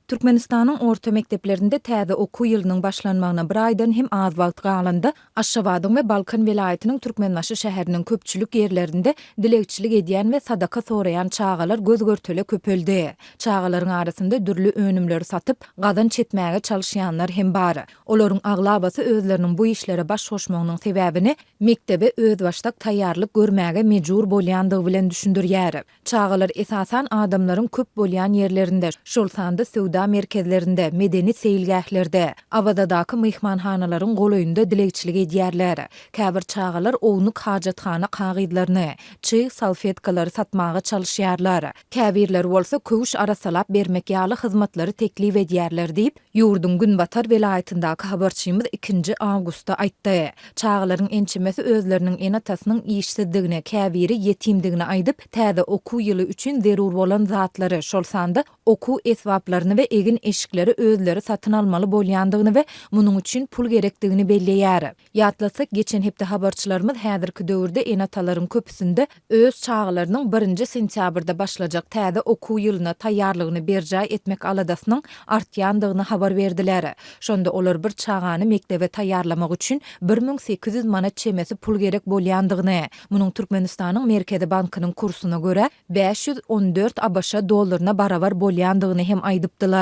Türkmenistanyň orta mekdeplerinde täze okuw ýylynyň başlanmagyna bir aýdan hem az wagt galanda, Aşgabadyň we Balkan welaýatynyň Türkmenbaşy şäheriniň köpçülik ýerlerinde dilegçilik edýän we sadaka soraýan çagalar göz-görtele köpeldi. Çagalaryň arasynda dürli önümleri satyp, gazanç etmäge çalyşýanlar hem bar. Olaryň aglabasy özleriniň bu işlere baş goşmagynyň sebäbini mekdebe özbaşdak taýýarlyk görmäge mejbur bolýandygy bilen düşündirýär. Çagalar esasan adamlaryň köp bolýan ýerlerinde, şol sanda söwda merkezlerinde, medeni seýilgählerde, Awazadaky myhmanhanalaryň golaýynda dilegçilik edýärler. Käbir çagalar ownuk hajathana kagyzlaryny, çyg salfetkalary satmaga çalyşýarlar. Käbirleri bolsa köwüş arassalap bermek ýaly hyzmatlary teklip edýärler diýip, Ýurduň günbatar welaýatyndaky habarçymyz ikinji awgustda aýtdy. Çagalaryň ençemesi özleriniň ene-atasynyň işsizdigini, käbiri ýetimdigini aýdyp, täze okuw ýyly üçin zerur bolan zatlary, şol sanda okuw esbaplaryny we egin-eşikleri özleri satyn almaly bolýandygyny we munuň üçin pul gerekdigini belleýär. Ýatlatsak, geçen hepde habarçylarymyz häzirki döwürde ene-atalaryň köpüsinde öz çagalarynyň birinji sentýabrda başlajak täze okuw ýylyna taýýarlygyny berjaý etmek aladasynyň artýandygyny habar berdiler. Şonda olar bir çagany mekdebe taýýarlamak üçin 1800 manat çemesi pul gerek bolýandygyny, munuň Türkmenistanyň Merkezi bankynyň kursuna görä, 514 abş dollaryna barabar bolýandygyny hem aýdypdylar.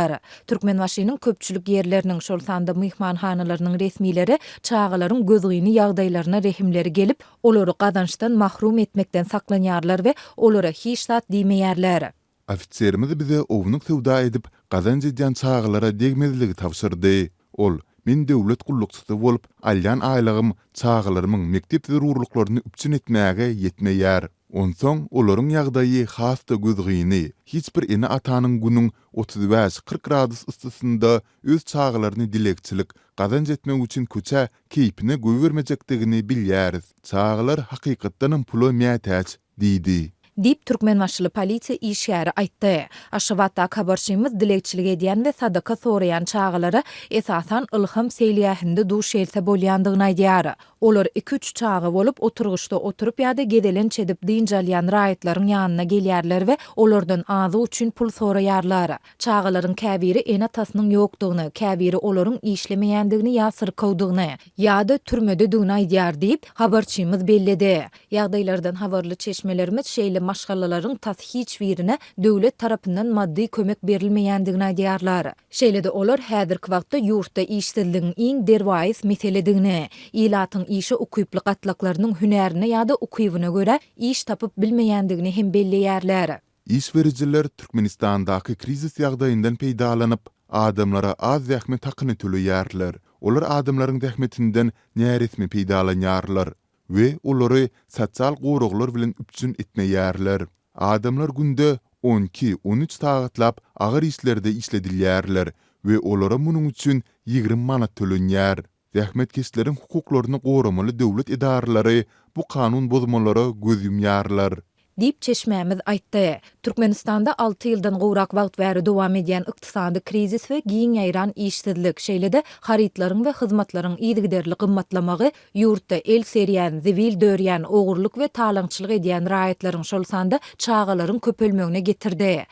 Türkmenbaşynyň köpçülik ýerleriniň, şol sanda myhmanhanalarynyň resmileri çagalaryň gözgyny ýagdaýlaryna rehimleri gelip, olary gazançdan mahrum etmekden saklanýarlar we olara hiç zat diýmeýärler. Ofiserimiz bize ownuk söwda edip, gazanç edýän çagalara degmezligi tabşyrdy. Ol, Men döwlet gullukçysy bolup, alýan aýlygym çagalarymyň mekdep zerurlyklaryny üpjün etmäge ýetmeýär. Onsoň olaryň ýagdaýy has-da gözgyny, hiç bir ene-atanyň günüň 35, 40 gradus yssysynda öz çagalaryny dilegçilik, gazanç etmek üçin köçä keýpine goýbermejekdigini bilýäris. Çagalar hakykatdanam pula mätäç diýdi. Diýip, türkmenbaşyly polisiýa işgäri aýtdy. Aşgabatdaky habarçymyz dilegçilik edýän we sadaka soraýan çagalara esasan Ylham seýilgähinde duş gelse bolýandygyny aýdýar. Olar iki-üç çaga bolup, oturgyçda oturyp ýa-da gezelenç edip dynç alýan raýatlaryň ýanyna gelýärler we olardan azyk üçin pul soraýarlar. Çagalaryň käbiri ene-atasynyň ýokdugyny, käbiri olaryň işlemeýändigini ýa syrkawdygyny, ýa-da türmededigini aýdýar diýip, habarçymyz belledi. Ýagdaýlardan habarly çeşmelerimiz şeýle maşgalalaryň tas hiç birine döwlet tarapyndan maddy kömek berilmeýändigini aýdýarlar. Şeýle-de olar häzirki wagtda ýurtda işsizligiň iň derwaýys meseledigini, ilatyň işe ukyply gatlaklarynyň hünärine ýa-da ukybyna görä iş tapyp bilmeýändigini hem belleýärler. Iş berijiler Türkmenistandaky krizis ýagdaýyndan peýdalanyp, adamlara az zähmet hakyny töleýärler. Olar adamlaryň zähmetinden näresmi peýdalanýarlar we olary sosial goraglar bilen üpjün etmeýärler. Adamlar günde on iki, on üç sagatlap agyr işlerde işledilýärler we olara munuň üçin 20 manat tölenýär. Zähmetkeşleriň hukuklaryny goramaly döwlet edaralary bu kanun bozmalara göz ýumýarlar. Diýip, çeşmämiz aýtdy. Türkmenistanda alty ýyldan gowrak wagt bäri dowam edýän ykdysady krizis we giň ýaýran işsizlik, şeýle-de harytlaryň we hyzmatlaryň yzygiderli gymmatlamagy ýurtda el serýän, zibil dörýän, ogurlyk we talaňçylyk edýän raýatlaryň, şol sanda çagalaryň köpelmegine getirdi.